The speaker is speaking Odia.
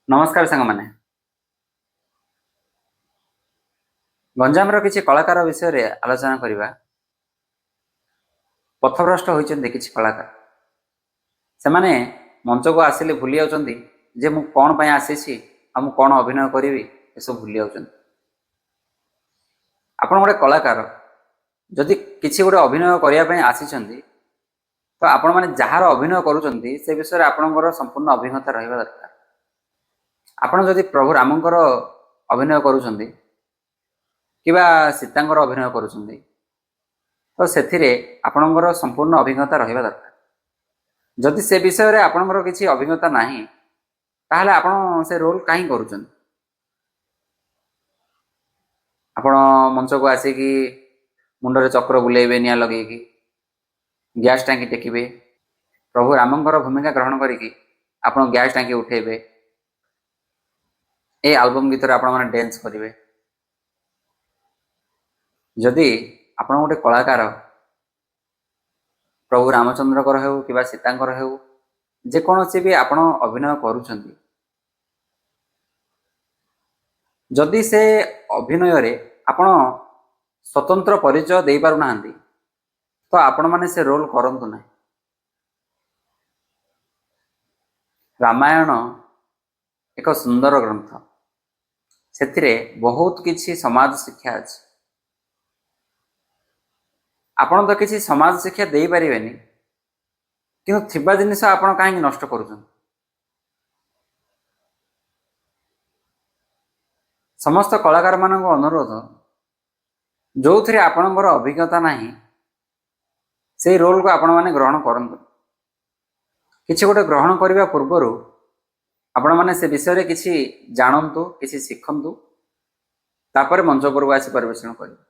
ନମସ୍କାର ସାଙ୍ଗମାନେ। ଗଞ୍ଜାମର କିଛି କଳାକାର ବିଷୟରେ ଆଲୋଚନା କରିବା। ପଥଭ୍ରଷ୍ଟ ହୋଇଛନ୍ତି କିଛି କଳାକାର। ସେମାନେ ମଞ୍ଚକୁ ଆସିଲେ ଭୁଲି ଯାଉଛନ୍ତି ଯେ ମୁଁ କ'ଣ ପାଇଁ ଆସିଛି ଆଉ ମୁଁ କ'ଣ ଅଭିନୟ କରିବି, ଏସବୁ ଭୁଲି ଯାଉଛନ୍ତି। ଆପଣ ଗୋଟେ କଳାକାର, ଯଦି କିଛି ଗୋଟେ ଅଭିନୟ କରିବା ପାଇଁ ଆସିଛନ୍ତି ତ ଆପଣମାନେ ଯାହାର ଅଭିନୟ କରୁଛନ୍ତି ସେ ବିଷୟରେ ଆପଣଙ୍କର ସମ୍ପୂର୍ଣ୍ଣ ଅଭିଜ୍ଞତା ରହିବା ଦରକାର। ଆପଣ ଯଦି ପ୍ରଭୁ ରାମଙ୍କର ଅଭିନୟ କରୁଛନ୍ତି କିମ୍ବା ସୀତାଙ୍କର ଅଭିନୟ କରୁଛନ୍ତି ତ ସେଥିରେ ଆପଣଙ୍କର ସମ୍ପୂର୍ଣ୍ଣ ଅଭିଜ୍ଞତା ରହିବା ଦରକାର। ଯଦି ସେ ବିଷୟରେ ଆପଣଙ୍କର କିଛି ଅଭିଜ୍ଞତା ନାହିଁ, ତାହେଲେ ଆପଣ ସେ ରୋଲ୍ କାହିଁ କରୁଛନ୍ତି? ଆପଣ ମଞ୍ଚକୁ ଆସିକି ମୁଣ୍ଡରେ ଚକ୍ର ବୁଲେଇବେ, ନିଆଁ ଲଗେଇକି ଗ୍ୟାସ୍ ଟାଙ୍କି ଟେକିବେ, ପ୍ରଭୁ ରାମଙ୍କର ଭୂମିକା ଗ୍ରହଣ କରିକି ଆପଣ ଗ୍ୟାସ୍ ଟାଙ୍କି ଉଠେଇବେ, ଏ ଆଲବମ୍ ଗୀତରେ ଆପଣମାନେ ଡ୍ୟାନ୍ସ କରିବେ। ଯଦି ଆପଣ ଗୋଟେ କଳାକାର, ପ୍ରଭୁ ରାମଚନ୍ଦ୍ରଙ୍କର ହେଉ କିମ୍ବା ସୀତାଙ୍କର ହେଉ, ଯେକୌଣସି ବି ଆପଣ ଅଭିନୟ କରୁଛନ୍ତି, ଯଦି ସେ ଅଭିନୟରେ ଆପଣ ସ୍ୱତନ୍ତ୍ର ପରିଚୟ ଦେଇପାରୁନାହାନ୍ତି ତ ଆପଣମାନେ ସେ ରୋଲ୍ କରନ୍ତୁ ନାହିଁ। ରାମାୟଣ ଏକ ସୁନ୍ଦର ଗ୍ରନ୍ଥ, ସେଥିରେ ବହୁତ କିଛି ସମାଜ ଶିକ୍ଷା ଅଛି। ଆପଣ ତ କିଛି ସମାଜ ଶିକ୍ଷା ଦେଇପାରିବେନି, କିନ୍ତୁ ଥିବା ଜିନିଷ ଆପଣ କାହିଁକି ନଷ୍ଟ କରୁଛନ୍ତି? ସମସ୍ତ କଳାକାରମାନଙ୍କୁ ଅନୁରୋଧ, ଯେଉଁଥିରେ ଆପଣଙ୍କର ଅଭିଜ୍ଞତା ନାହିଁ ସେଇ ରୋଲକୁ ଆପଣମାନେ ଗ୍ରହଣ କରନ୍ତୁ। କିଛି ଗୋଟେ ଗ୍ରହଣ କରିବା ପୂର୍ବରୁ ଆପଣମାନେ ସେ ବିଷୟରେ କିଛି ଜାଣନ୍ତୁ, କିଛି ଶିଖନ୍ତୁ, ତାପରେ ମଞ୍ଚ ଉପରକୁ ଆସି ପରିବେଷଣ କରିବେ।